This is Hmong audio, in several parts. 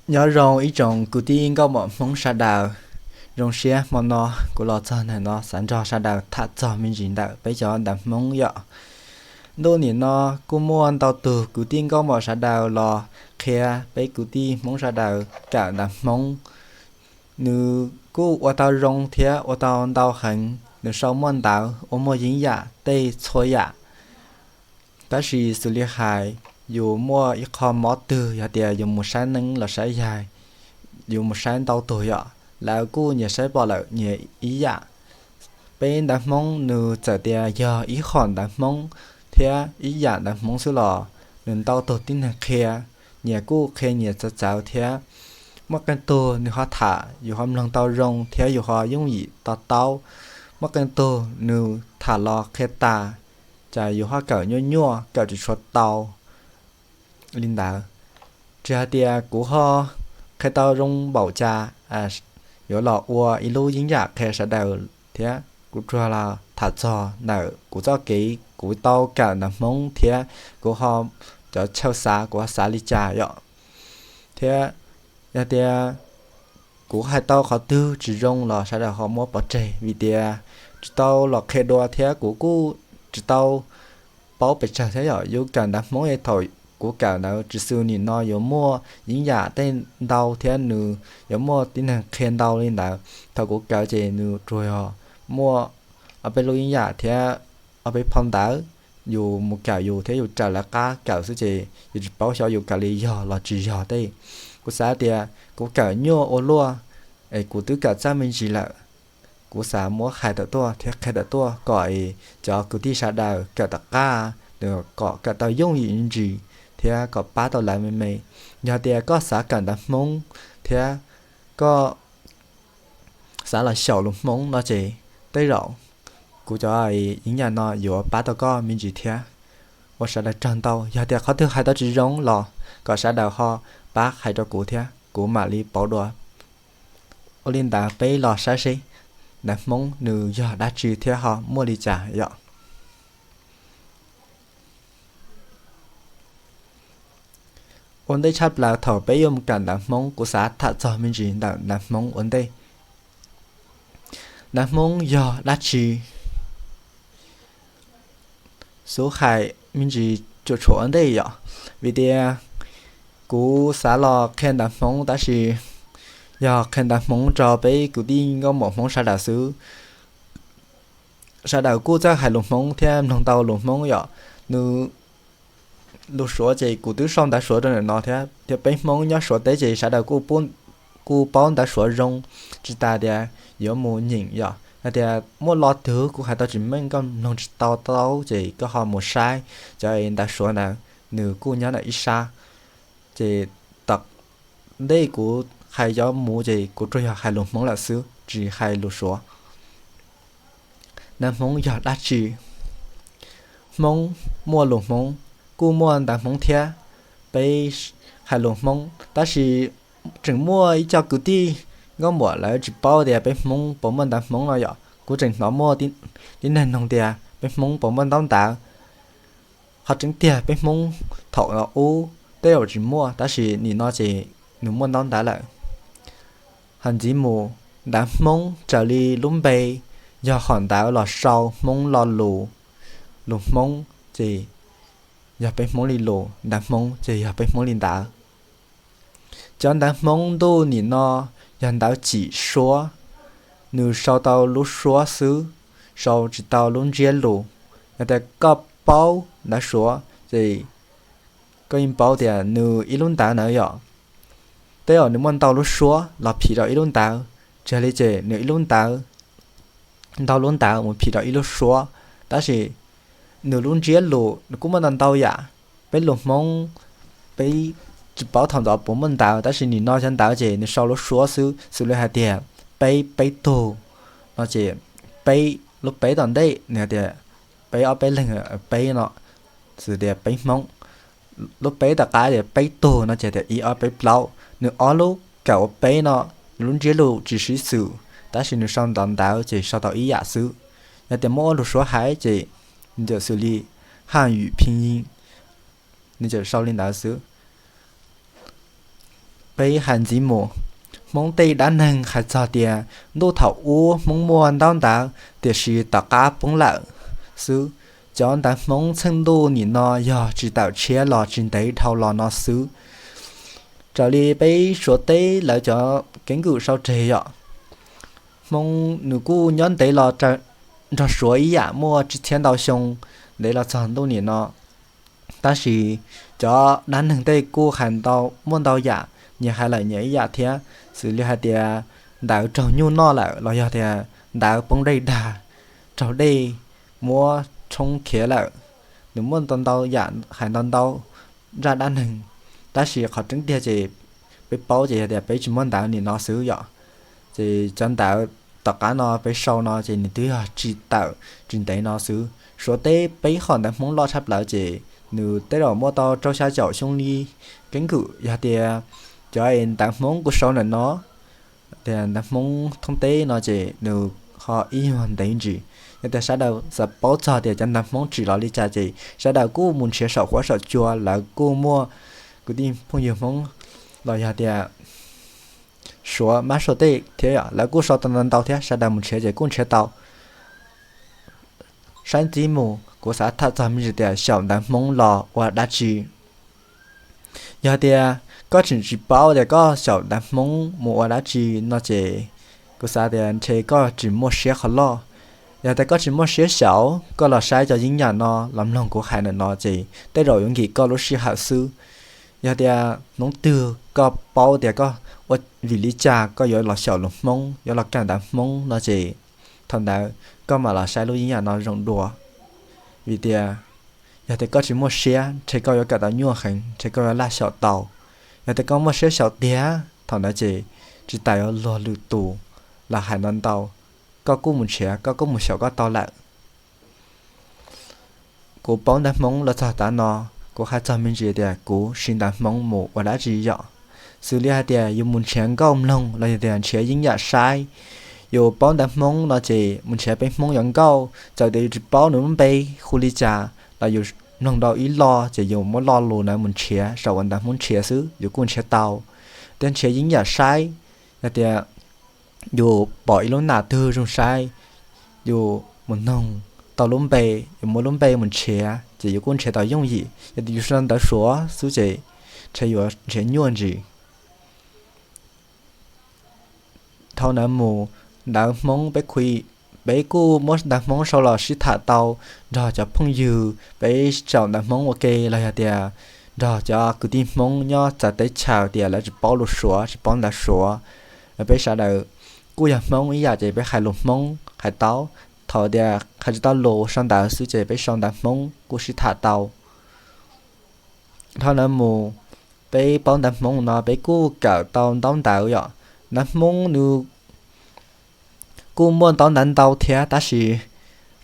Nyob zoo ib tsoom kwv tij nkauj muam Hmoob sawv daws. Zoo siab hmo no kuv los txog ntawm no xav nrog sawv daws tham txog me ntsis ntawm peb cov ntawv Hmoob yom. Ntuj nim no kuj muaj ntau tus kwv tij nkauj muam sawv daws los qhia peb kwv tij Hmoob sawv daws kawm ntawv Hmoob. Nws kuj ua tau zoo thiab ua tau ntau heev, nws sau muaj ntawv ua muaj yeeb yam tej txhua yam. Tab sis xws li hais, yus muaj ib qho mob twg yog tias yus mus saib neeb los saib yaig, yus mus saib ntau tug yom, lawv kuj nyias saib pom lawm nyias ib yam. Peb ntawv Hmoob nws txawm tias yog ib qho ntawv Hmoob thiab ib yam ntawv Hmoob xwb los nws ntau tug tib neeg qhia, nyias kuj qhia nyias txawv txawv thiab. Muaj qee tug nws ho tham yus ho mloog tau zoo thiab yus ho yooj yim to taub. Muaj qee tug nws tham los qhia tas, cas yus ho kawm nyuaj nyuaj kawm tsis tshua tau li ntawd. Tsis hais tias kuv ho qhia tau zoo npaum cas, yuav los ua ib lub yeeb yam qhia sawv daws thiab. Kuv tsuas los tham txog ntawm kuv txoj kev kuv tau kawm ntawv Hmoob thiab kuv ho cov chaw xav kuv ho xav li cas yom. Thiab yog tias kuv hais tau qhov twg tsis zoo los sawv daws ho muab pov tseg vim tias tsis tau los qhia dua thiab kuv kuj tsis tau paub pes tsawg thiab yom. Yus kawm ntawv Hmoob es thaum kuv kawm ntawd tsis xws nim no yuav muaj yeeb yam tej ntau thiab nws yuav muaj tib neeg qhia ntau li ntawd. Thaum kuv kawm ces nws tsuas yog muaj ob peb lub yeeb yam thiab ob peb phau ntawv, yus mus kawm yus thiab yus raws lawv qab kawm xwb ces yus tsis paub xyov yus kawm li yog los tsis yog tej. Kuv xav tias kuv kawm nyuaj ua luaj es kuv twb kawm txaj me ntsis lawm, kuv xav muab hais tawm tuaj thiab qhia tawm tuaj kom cov kwv tij sawv daws kawm tom qab nws kom kawm tau yooj yim me ntsis thiab kom pab tau lawv me me. Yog tias koj xav kawm ntawv Hmoob thiab koj xav los xyaum lus Hmoob no ces tej zaum kuv cov yeeb yam no yuav pab tau koj me ntsis thiab. Ua sawv daws tsaug ntau, yog tias qhov twg hais tau tsis zoo los kom sawv daws ho pab hais rau kuv thiab kuv mam li pauv dua. Ua li ntawd peb los saib seb ntawv Hmoob nws yog dab tsi thiab ho muaj li cas yom. Ua ntej tshaj plaws thaum peb yuav mus kawm ntawv Hmoob kuv xav tham txog me ntsis ntawm ntawv Hmoob ua ntej. Ntawv Hmoob yog dab tsi? Xub hais me ntsis cuam tshuam ua ntej yom, vim tias kuv xav los qhia ntawv Hmoob tab sis yog qhia ntawv Hmoob rau peb kwv tij nkauj muam Hmoob sawv daws xwb. Sawv daws kuj txawj hais lus Hmoob thiab mloog tau lus Hmoob yom. Nws lus Suav ces kuv twb sau ntawv Suav rau ntawm no thiab, thiab peb Hmoob nyob Suav teb ces sawv daws kuj paub ntawv Suav zoo, tsis tas tias yuav mus nyeem yom. Hais tias muaj lo twg kuv hais tau tsis meej koj mloog tsis tau taub ces koj ho mus saib cov ntawv Suav ntawd, nws kuj nyob ntawm ib sab. Ces tom ntej kuv hais cov mus ces kuv tsuas yog hais lus Hmoob lawm xwb tsis hais lus Suav. Ntawv Hmoob yog dab tsi? Hmoob muaj lus Hmoob, kuj muaj ntawv Hmoob thiab. Peb hais lus Hmoob tab sis tseem muaj ib co kwv tij nkauj muam lawv tsis paub tias peb Hmoob puas muaj ntawv Hmoob no yom. Kuv tseem hnov muaj tib neeg nug tias peb Hmoob puas muaj ntaub ntawv. Qhov tseeb tiag peb Hmoob thaum ub tej zaum tsis muaj tab sis nim no ces nws muaj ntaub ntawv lawm. Hais ntxiv mus, ntawv Hmoob raws li lub npe yog hom ntawv los sau Hmoob lo lus, lus Hmoob ces yog peb Hmoob li lus, ntawv Hmoob ces yog peb Hmoob li ntawv. Cov ntawv Hmoob ntuj nim no yog ntawv cim Suav, nws sau tau lub Suav xwb, sau tsis tau lub ntsiab lus. Yog tias koj paub ntawv Suav ces koj yeej paub tias nws ib lub ntawv ntawd yom, tej zaum nws muaj ntau lub Suav los phim rau ib lub ntawv, tsis yog li ces nws ib lub ntawv ntau lub ntawv mus phim rau ib lub Suav, tab sis nws lub ntsiab lus nws kuj muaj ntau ntau yam. Peb lus Hmoob, peb tsis paub thaum ntawd puas muaj ntawv tab sis nim no cov ntawv ces nws sau lub Suav xwb, xws li hais tias peb, peb tug no ces peb, lub peb tom ntej nws hais tias peb ob peb leeg, peb no, xws tias peb Hmoob. Lub peb tom qab tias peb tug no ces tias ib ob peb plaub, nws ob lub kawm ua peb no, lub ntsiab lus tsis sib xws, tab sis nws sau ntawv ntawv ces sau tau ib yam xwb. Yog tias muab ua lus Suav hais ces nws txawm xws li haj yum phin yin, nws txawm sau li ntawd xwb. Peb hais ntxiv mus, Hmoob tej dab neeg hais txog tias ntuj thaum ub Hmoob muaj ntaub ntawv, tiam sis tom qab poob lawm xwb. Cov ntawv Hmoob txheej ntuj nim no yog tsis tawm tshiab los tsis ntev dhau los no xwb. Raws li peb Suav teb lawv cov keeb kwm sau tseg yom, Hmoob nws kuj nyob ntev los nrog Suav ib yam muaj tsib txhiab ntau xyoo ntev los txog ntuj nim no. Tab sis cov dab neeg tej kuj hais ntau, muaj ntau yam, nyias hais lawm nyias ib yam thiab, xws li hais tias ntawv raug nyuj noj lawm los yog tias ntawv poob dej dag, raug dej muab tshoob khiav lawm. Nws muaj ntau ntau yam, hais ntau ntau zaj dab neeg, tab sis qhov tseeb tiag ces peb paub ces yog tias peb tsis muaj ntawv nim no xwb yom. Ces cov ntawv tom qab no peb sau no ces nws twb yog tsis tawm tsis ntev no xwb. Suav teb peb qhov ntawv Hmoob loj tshaj plaws ces nws tej zaum muaj tau rau xya caum xyoo li keeb kwm. Yog tias cov ntawv Hmoob kuv sau ntawm no, tias ntawv Hmoob thoob teb no ces nws ho ib nyuag ntev ntsis. Yog tias sawv daws xav paub txog tias cov ntawv Hmoob tsim los li cas ces sawv daws kuj mus nrhiav saum huab saum cua, lawv kuj muaj kwv tij phooj ywg Hmoob los yog tias Suav mab Suav teb thiab yom, lawv kuj sau tau ntau ntau thiab, sawv daws mus nrhiav ces kuj nrhiav tau. Saib ntxiv mus, kuv xav tham txog me ntsis tias xyaum ntawv Hmoob los ua dab tsi. Yog tias koj tseem tsis paub tias koj xyaum ntawv Hmoob mus ua dab tsi no ces kuv xav tias ntshe koj tsis muaj siab qhov loj. Yog tias koj tsis muaj siab xyaum, koj los saib cov yeeb yam no los mloog kuv hais ntawm no ces tej zaum yuav nkim koj lub sij hawm xwb. Yog tias hnub twg koj paub tias koj ua vim li cas koj yuav los xyaum lus Hmoob, yuav los kawm ntawv Hmoob no ces thaum ntawd koj mam los saib lub yeeb yam no zoo dua. Vim tias yog tias koj tsis muaj siab, ntshe koj yuav kawm tau nyuaj heev, ntshe koj yuav laj xyaum tau. Yog tias koj muaj siab xyaum tiag, thaum ntawd ces tsis tas yuav luag lwm tus los hais ntau ntau, koj kuj mus nrhiav, koj kuj mus xyaum koj tau lawm. Kuv paub ntawv Hmoob los txog tav no, kuv hais txog me ntsis tias kuv siv ntawv Hmoob mus ua dab tsi yom. Xws li hais tias yus mus nrhiav nkauj mloog los yog tias nrhiav yeeb yam saib. Yus paub ntawv Hmoob no ces mus nrhiav peb Hmoob yuav nkauj, txawm tias yus tsis paub nws lub npe hu li cas los yus mloog rau ib lo ces yus muab lo lus ntawd mus nrhiav saum uas ntawv Hmoob nrhiav xwb yus kuj nrhiav tau. Thiab nrhiav yeeb yam saib, yog tias yus pom ib lub nam twg zoo saib, yus mus noog tau lub npe, yus muab lub npe mus nrhiav ces yus kuj nrhiav tau yooj yim. Yog tias yus sau ntawv Suav xwb ces ntshe yuav nrhiav nyuaj ntsis. Dhau ntawd mus, ntawv Hmoob peb khu, peb kuj muab ntawv Hmoob sau los sib tham tau nrog cov phooj ywg peb xyaum ntawv Hmoob ua ke los yog tias nrog cov kwv tij Hmoob nyob txawv teb chaws tias lawv tsis paub lus Suav tsis paub ntawv Suav. Peb sawv daws kuj yog Hmoob ib yam ces peb hais lus Hmoob hais tau. Thaum tias hais tsis tau lus sau ntawv xwb ces peb sau ntawv Hmoob kuj sib tham tau. Dhau ntawd mus, peb paub ntawv Hmoob no peb kuj kawm tau ntaub ntawv yom. Ntawv Hmoob nws kuj muaj ntaub ntawv ntau thiab tab sis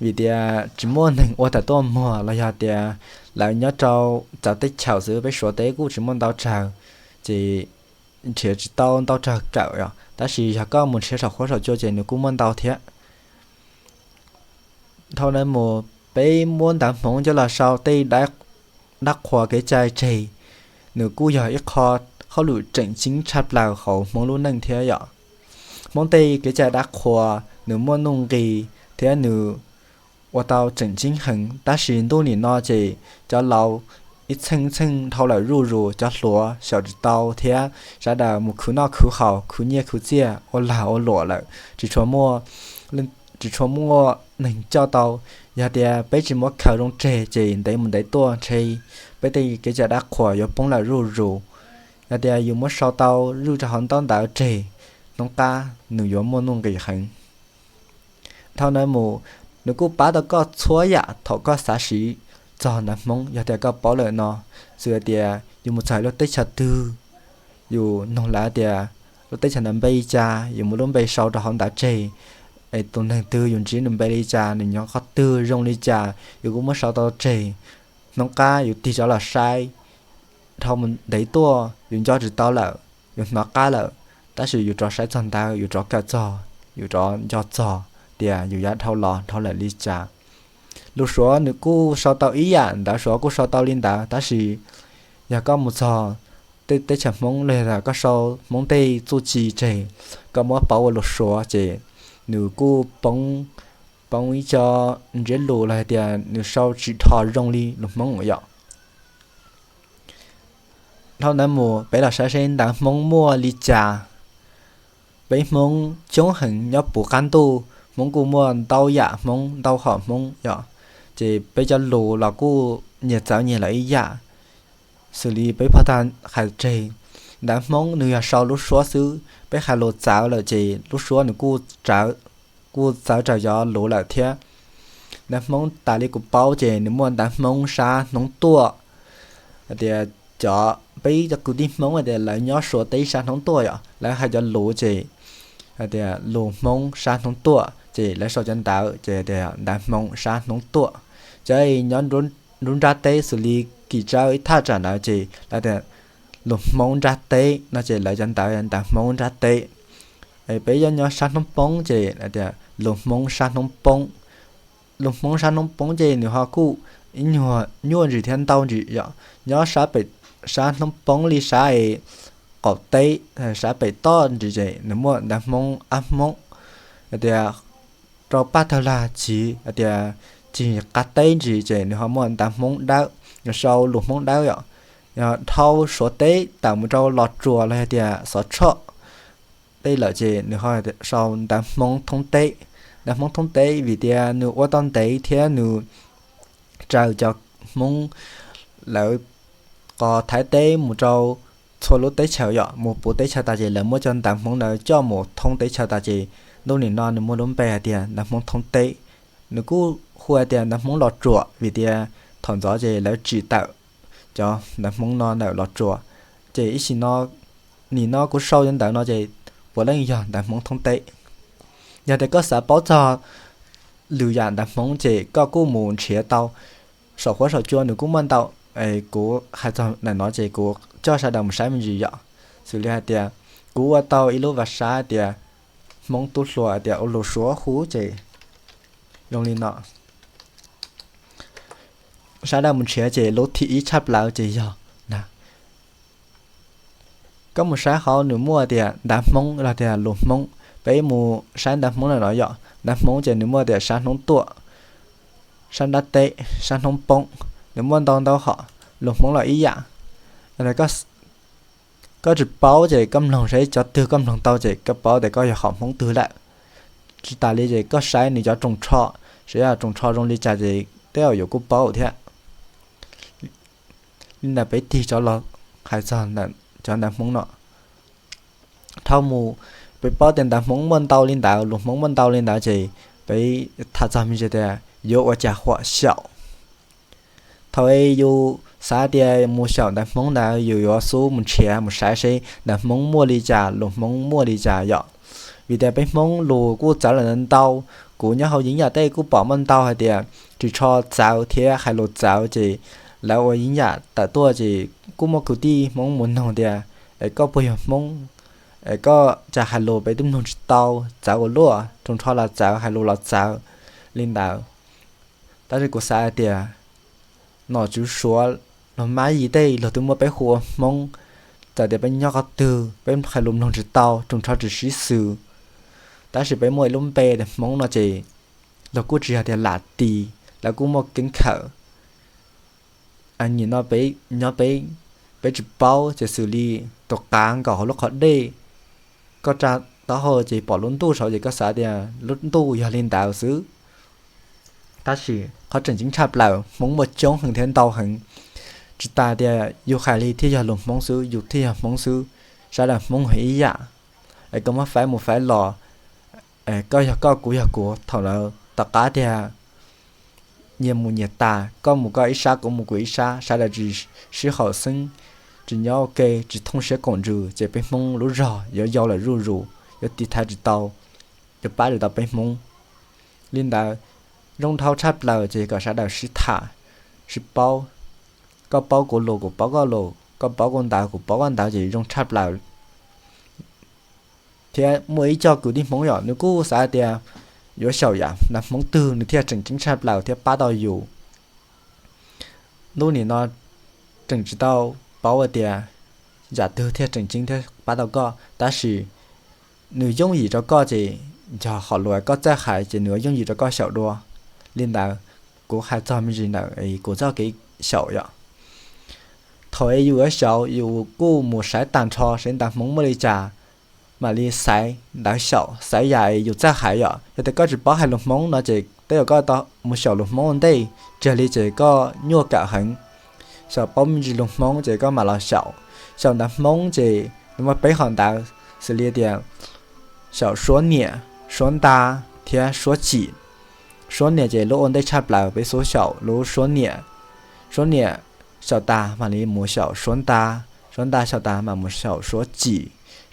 vim tias tsis muaj neeg ua tawm tuaj muag los yog tias lawv nyob rau txawv teb chaws xwb, peb Suav teb kuj tsis muaj ntau tsawg, ces nrhiav tsis tau ntau tsawg kawm yom. Tab sis yog koj mus nrhiav saum huab saum cua ces nws kuj muaj ntau thiab. Dhau ntawd mus, peb muab ntawv Hmoob coj los sau tej dab qhuas kev cai tseg, nws kuj yog ib qho hauj lwm tseem ceeb tshaj plaws hauv Hmoob lub neej thiab yom. Hmoob tej kev cai dab qhuas nws muaj nuj nqis thiab nws ua tau tseem ceeb heev, tab sis ntuj nim no ces cov laus ib txheej txheej dhau lawm zuj zus, cov hluas xyaum tsis tau thiab sawv daws mus khwv noj khwv haus, khwv nyiaj khwv txiaj ua lag ua luam lawm, tsis tshua muaj, tsis tshua muaj neeg coj tau. Yog tias peb tsis muab khaws zoo tseg ces ntev mus ntev tuaj ntshe peb tej kev cai dab qhuas yuav poob lawm zuj zus. Yog tias yus muab sau tau zuj rau hauv ntaub ntawv tseg, hnub qab nws yuav muaj nuj nqis heev. Dhau ntawd mus, nws kuj pab tau koj txhua yam thaum koj xav siv txog ntawv Hmoob. Yog tias koj paub lawm no, xws tias yus mus txog lub teb chaws twg, yus noog lawv tias lub teb chaws ntawd npe li cas, yus muab lub npe sau rau hauv ntawv tseg. Es tus neeg twg yus ntsib nws npe li cas, nws nyob qhov twg zoo li cas, yus kuj muab sau tau tseg. Hnub qab yus tig rov los saib, dhau mus ntev tuaj yus nco tsis tau lawm, yus hnov qab lawm, tab sis yus rov saib txog ntawv, yus rov kawm txog, yus rov nco txog tias yus yav dhau los dhau lawm li cas. Lus Suav nws kuj sau tau ib yam, ntawv Suav kuj sau tau li ntawd, tab sis yog koj mus txog teb chaws Hmoob los yog koj sau Hmoob tej txuj ci tseg, koj muab pauv ua lus Suav ces nws kuj poob, poob ib co ntsiab lus los hais tias nws sau tsis dhos zoo li lus Hmoob yom. Dhau ntawd mus peb los saib seb ntawv Hmoob muaj li cas. Peb Hmoob coob heev nyob puv qab ntuj, Hmoob kuj muaj ntau yam Hmoob, ntau hom Hmoob yom, ces peb cov lus los kuj nyias txawv nyias lawm ib yam. Xws li peb pom tag hais tseg, ntawv Hmoob nws yog sau lub suab xwb, peb hais lus txawv lawm ces lub suab nws kuj txawv raws cov lus lawm thiab. Ntawv Hmoob tas li kuv paub ces nws muaj ntawv Hmoob sab hnub tuaj, hais tias cov, peb cov kwv tij Hmoob hais tias lawv nyob Suav teb sab hnub tuaj yom, lawv hais cov lus ces hais tias lus Hmoob sab hnub tuaj ces lawv sau cov ntawv ces tias ntawv Hmoob sab hnub tuaj. Cov nyob nruab nrab teb xws li Kim Tsawb ib thaj tsam ntawd ces lawv tias lus Hmoob nrab teb no ces lawv cov ntawv ntawv Hmoob nrab teb. Peb cov nyob sab hnub poob ces tias lus Hmoob sab hnub poob. Lus Hmoob sab hnub poob ces nws ho kuj ib nyuag nyuaj ntsis thiab ntau ntsis yom. Nyob sab pem, sab hnub poob li sab es qaum teb, sab pem toj ntsis ces nws muaj ntawv Hmoob ab Hmoob, hais tias rau paj tawg lag tsiv hais tias cig qab teb ntsis ces nws ho muaj ntawv Hmoob dawb, nws sau lus Hmoob dawb yom. Yog dhau Suav teb tawm mus rau Los Tsuas los yog tias Xov Tshoj tej lawm ces nws ho sau ntawv Hmoob thoob teb. Ntawv Hmoob thoob teb vim tias nws ua tau ntev thiab nws raws cov Hmoob lawv qos Thaib teb mus rau txhua lub teb chaws yom, mus puv teb chaws tas ces lawv muab cov ntawv Hmoob ntawd coj mus thoob teb chaws tas ces ntuj nim no nws muaj lub npe hais tias ntawv Hmoob thoob teb. Nws kuj hu hais tias ntawv Hmoob Los Tsuas vim tias thaum ntxov ces lawv tsim tawm cov ntawv Hmoob no ntawm Los Tsuas. Ces ib sim no, nim no kuv sau cov ntawv no ces puav leej yog ntawv Hmoob thoob teb. Yog tias koj xav paub txog lwm yam ntawv Hmoob ces koj kuj mus nrhiav tau saum huab saum cua nws kuj muaj ntau. Kuv hais txog ntawm no ces kuv coj sawv daws mus saib me ntsis yom. Xws li hais tias kuv ua tau ib lub vaj sab tias Hmoob tub hluas tias ua lus Suav hu ces zoo li no. Sawv daws mus nrhiav ces lub thib ib tshaj plaws ces yog na, koj mus saib hauv nws muaj tias ntawv Hmoob los tias lus Hmoob. Peb mus saib ntawv Hmoob ntawm no yom, ntawv Hmoob ces nws muaj tias sab hnub tuaj, sab nrab teb, sab hnub poob, nws muaj ntau ntau hom. Lus Hmoob los ib yam. Koj tsis paub ces koj mloog saib cov twg koj mloog tau ces koj paub tias koj yog hom Hmoob twg lawm. Tsis tas li ces koj saib nws cov tsoos tsho, saib yog tsoos tsho zoo li cas ces tej zaum yuav kuj paub thiab. Li ntawd peb tig rov los hais txog cov ntawv Hmoob no. Dhau mus, peb paub tias ntawv Hmoob muaj ntau li ntawd, lus Hmoob muaj ntau li ntawd ces peb tham txog me ntsis tias yuav ua cas huam xyaum. Thaum yus xav tias mus xyaum ntawv Hmoob ntawd yus yuav xub mus nrhiav mus saib seb ntawv Hmoob muaj li cas, lus Hmoob muaj li cas yom. Vim tias peb Hmoob lus kuj txawv lawm ntau. Kuv nyob hauv yeeb yam tej kuj pom muaj ntau hais tias ris tsho txawv thiab hais lus txawv ces lawv ua yeeb yam tawm tuaj ces kuj muaj kwv tij Hmoob mus noog tias, es koj puas yog Hmoob, es koj cas hais lus peb twb mloog tsis tau, txawv ua luaj, tsoos tsho los txawv, hais lus los txawv li ntawd. Tab sis kuv xav hais tias nom tswv Suav, luag mab yim tej luag twb muab peb hu ua Hmoob, txawm tias peb nyob qhov twg peb hais lus mloog tsis tau, tsoos tsho tsis sib xws, tab sis peb muaj ib lub npe tias Hmoob no ces luag kuj tsis yog tias lam tis, lawv kuj muaj keeb khawm. Nim no peb nyob peb, peb tsis paub ces xws li tus qav nkaum hauv lub qhov dej, koj tsa taub hau ces pom lub ntuj saud ces koj xav tias lub ntuj yog li ntawd xwb. Tab sis qhov tseem ceeb tshaj plaws Hmoob muaj coob heev thiab ntau heev. Tsis tas tias yus hais li thiaj yog lus Hmoob xwb, yus thiaj yog Hmoob xwb, sawv daws Hmoob ib yam. Es koj muab faib mus faib los, koj yog koj kuv yog kuv, thaum ntawd tom qab tiag nyias mus nyias tas, koj mus koj ib sab kuv mus kuv ib sab, sawv daws tsis sib haum xeeb, tsis nyob ua ke, tsis thooj siab koom ntsws ces peb Hmoob lub zog yuav yau lawm zuj zus, yuav tiv thaiv tsis tau, yuav pab tsis tau peb Hmoob. Li ntawd, zoo dhau tshaj plaws ces kom sawv daws sib tham, sib paub, koj paub kuv lus kuv paub koj lus, koj paub kuv ntawv kuv paub koj ntawv ces zoo tshaj plaws. Thiab muaj ib co kwv tij Hmoob yom, nws kuj xav tias yuav xyaum yam ntawv Hmoob twg nws thiaj tseem ceeb tshaj plaws thiab pab tau yus. Ntuj nim no tseem tsis tau paub tias zam twg thiaj tseem ceeb thiab pab tau koj, tab sis nws yooj yim rau koj ces yog qhov lus koj txawj hais ces nws yuav yooj yim rau koj xyaum dua. Li ntawd, kuv hais txog me ntsis ntawm kuv txoj kev xyaum yom. Thaum es yus yuav xyaum yus kuj mus saib tag nrho seb ntav hmoov muaj li cas, mam li xaiv ntawv xyaum, xaiv yam yus txawj hais yom. Yog tias koj tsis paub hais lus hmoob no ces tej zaum koj mus xyaum lus hmoob ua ntej, tsis yog li ces koj nyuaj kawm heev. Xyaum paub me ntsis lus hmoob ces koj mam los xyaum. Xyaum ntav hmoob ces nws muaj peb qho ntawv, xws li tias xyaum suab niam, suab nta thiab suab tsim. Suab niam ces lub ua ntej tshaj plaws peb xub xyaum lub suab niam. Suab niam xyaum tas mam li mus xyaum suab nta, suab nta xyaum tas mam mus xyaum suab tsim.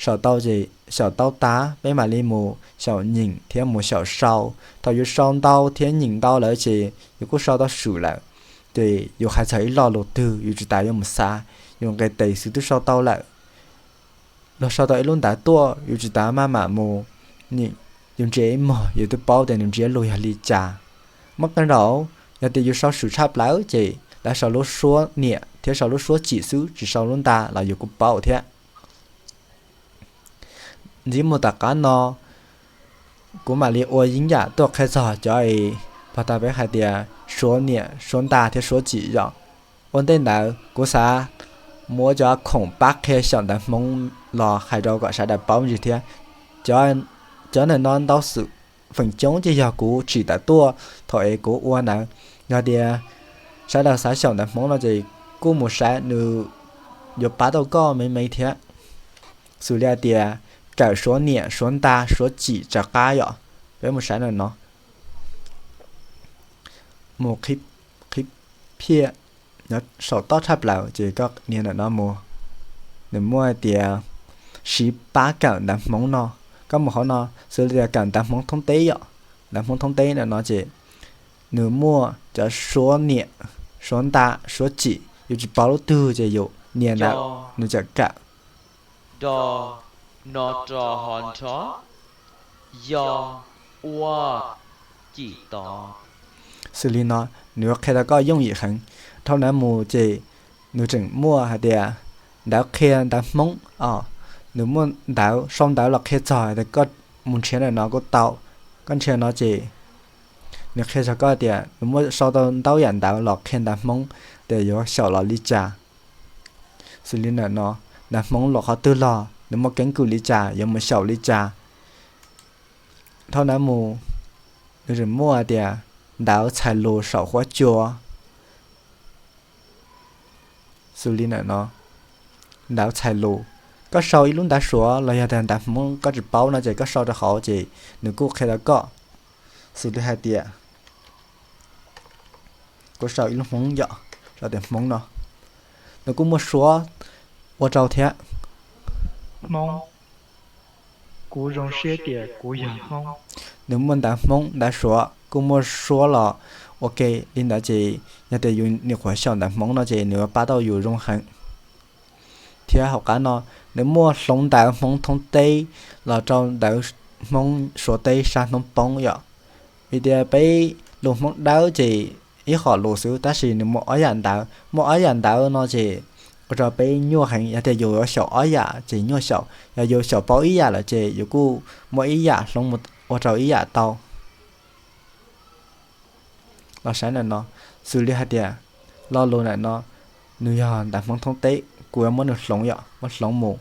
Xyaum tau ces, xyaum tau tas peb mam li mus xyaum nyeem thiab mus xyaum sau. Thaum yus sau ntau thiab nyeem ntau lawm ces yus kuj sau tau swm lawm, ces yus hais txog ib lo lus twg yus tsis tas yuav mus xav, yus nqes tes xwb twb sau tau lawm. Los sau tau ib lub ntawv tuaj yus tsis tas maj mam mus nyeem, yus ntsia ib mog yus twb paub tias nws ntsia lus yog li cas. Muaj qee zaum yog tias yus sau swm tshaj plaws ces lawv sau lub suab niam thiab sau lub suab tsim xwb tsis sau lub nta los yus kuj paub thiab. Ntxiv mus tom qab no kuv mam li ua yeeb yam tuaj qhia txog cov es pog tas peb hais tias suab niam suab nta thiab suab tsim yom. Ua ntej ntawd kuv xav muab cov khoom pab qhia xyaum ntawv hmoob los hais rau kom sawv daws paub ntsis thiab. Cov ntawm no ntau xwm feem coob ces yog kuv tsim tawm tuaj thaum es kuv ua ntawd. Yog tias sawv daws xav xyaum ntawv hmoob no ces kuj mus saib nws yuav pab tau koj me me thiab. Xws li hais tias kawm suab niam suab nta suab tsim tsawv qab yom. Peb mus saib ntawm no, mus qhib phiaj, nyob saum toj tshaj plaws ces koj nias ntawm no mus. Nws muaj hais tias siv pab kawm ntawv hmoob no. Koj mus hauv no xws li tias kawm ntawv hmoob thoob teb yom. Ntawv hmoob thoob teb ntawm no ces nws muaj cov suab niam, suab nta, suab tsim, yus tsis paub lub twg ces yus nias ntawm nws txawm kawm. Xws li no nws yuav qhia tau koj yooj yim heev. Dhau ntawd mus ces nws tseem muaj hais tias ntawv qhia ntawv hmoob os. Nws muaj ntawv, sau ntawv los qhia txog tias koj mus nrhiav ntawm no kuj tau. Koj nrhiav no ces nws qhia txog koj tias nws muaj sau tau ntau yam ntawv los qhia ntawv hmoob tias yuav xyaum los li cas. Xws li ntawm no, ntawv hmoob los qhov twg los nws muaj keeb kwm li cas yuav mus xyaum li cas. Dhau ntawd mus nws tseem muaj tias ntawv txhais lus saum huab cua. Xws li ntawm no, ntawv txhais lus, koj sau ib lub ntawv suav los yog tias ntawv hmoob koj tsis paub no ces koj sau rau hauv ces nws kuj qhia tau koj. Xws li hais tias kuv sau ib lub hmoob yom, sau tias hmoob no, nws kuj muaj suab ua rau thiab. Hmoob, kuv zoo siab tias kuv yog hmoob. Nws muaj ntawv hmoob ntawv suav kuj muaj suab los ua ke li ntawd ces yog tias yus nyuam qhuav xyaum ntawv hmoob no ces nws yuav pab tau yus zoo heev. Thiab hauv qab no nws muaj hloov ntawv hmoob thoob teb los rau ntawv hmoob suav teb sab hnub poob yom. Vim tias peb lus hmoob dawb ces ib qho lus xwb tab sis nws muaj ob yam ntawv, muaj ob yam ntawv no ces ua rau peb nyuaj heev. Yog tias yus yuav xyaum ob yam ces nyuaj xyaum, yog yus xyaum paub ib yam lawm ces yus kuj muaj ib yam hloov mus ua rau ib yam tau. Los saib ntawm no, xws li hais tias lo lus ntawm no nws yog ntawv hmoob thoob teb, kuv yuav muab nws hloov yom, muab hloov mus.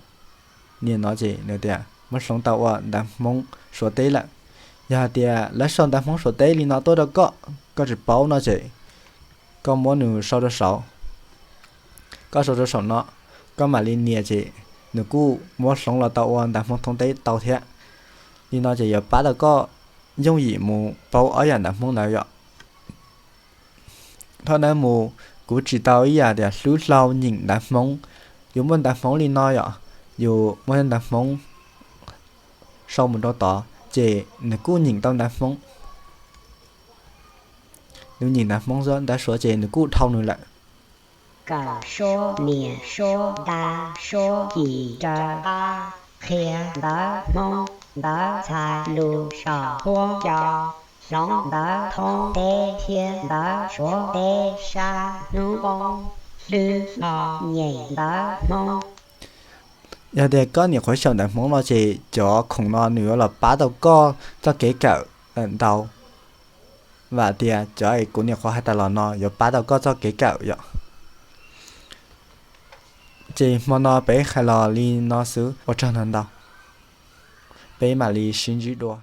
Nias no ces nws tias muab hloov tau ua ntawv hmoob suav teb lawm. Yog hais tias lawv sau ntawv hmoob suav teb li no tuaj rau koj, koj tsis paub no ces koj muab nws sau rau saud. Koj sau rau saum no, koj mam li nias ces nws kuj muab hloov los tau ua ntawv hmoob thoob teb tau thiab. Li no ces yuav pab tau koj yooj yim mus paub ob yam ntawv hmoob ntawd yom. Dhau ntawd mus, kuv tsis tau ib yam tias hlwb hlau nyeem ntawv hmoob. Yus muaj ntawv hmoob li no yom, yus muaj ntawv hmoob sau mus rau tod ces nws kuj nyeem tau ntawv hmoob. Nws nyeem ntawv hmoob xwb, ntawv suav ces nws kuj dhau nws lawm. Kawm suab niam suab nta suab cim raws qab, qhia ntawv hmoob ntawv txhais lus saum huab cua, hloov ntawv thoob teb thiab ntawv suav teb sab hnub poob, hlwb hlau nyeem ntawv hmoob. Yog tias koj nyuam qhuav xyaum ntawv Hmoob no ces cov khoom no nws yuav los pab tau koj txoj kev kawm ntau. Vam tias cov kuv nyuam qhuav hais tas los no yuav pab tau koj txoj kev kawm yom. Ces hmo no peb hais los li no xwb, ua tsaug ntau ntau, peb mam li sib ntsib dua.